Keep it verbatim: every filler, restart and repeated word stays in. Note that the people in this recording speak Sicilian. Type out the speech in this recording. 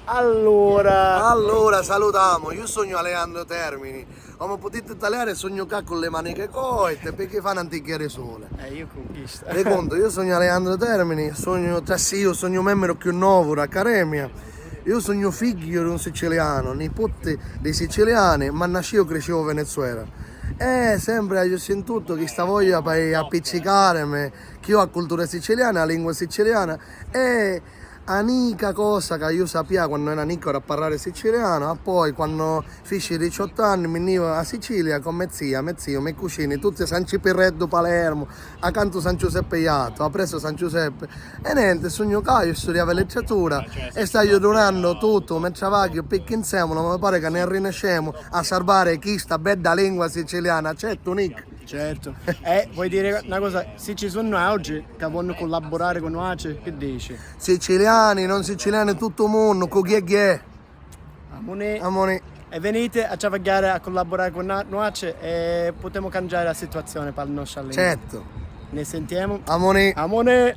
Allura. Allura, salutamu, iu sugnu Aleandru Termini, comu putiti taliari sugnu ccà cu li manichi corti picchì fa n'anticchia di suli. Eh, iu cu chista. Vi cuntu, iu sugnu Aleandru Termini, sugnu, cioè, sì, iu sugnu u memmiru cchiù novu d'accademia. Iu sugnu figghiu d'un sicilianu, niputi di siciliani, ma nascìu e criscìu o Venezuela. E sempri haiu sintutu chista voglia pi appiccicarimi cchiù a cultura siciliana, a lingua siciliana e a nica cosa ca iu sapia quannu era nica era parrari sicilianu, appoi quannu fici diciottu anni mi nni iu a Sicilia cu me zia, me ziu, me cucini, tutti San Cipirreddu, Palermu, accantu San Ciuseppi Jatu, appressu San Ciuseppi. E nenti, sugnu ccà, iu studiavi literatura e staiu dunannu tuttu u me travagghiu picchì nsèmula mi pari ca ni arrinescemu a sarvari chista bedda lingua siciliana, certu Nick? Certu. E voi diri na cosa, si ci sunnu autri ca vonnu cullaburari cu nuatri, chi dici? Siciliani, non siciliani, tuttu u munnu, cu ghie ghie. Amuni. Amuni. E veniti a travagghiari, a cullaburari cu na- nuatri e putemu cangiari la situazioni pa la nostra lingua. Certu. Ne sentiemu. Amuni. Amuni.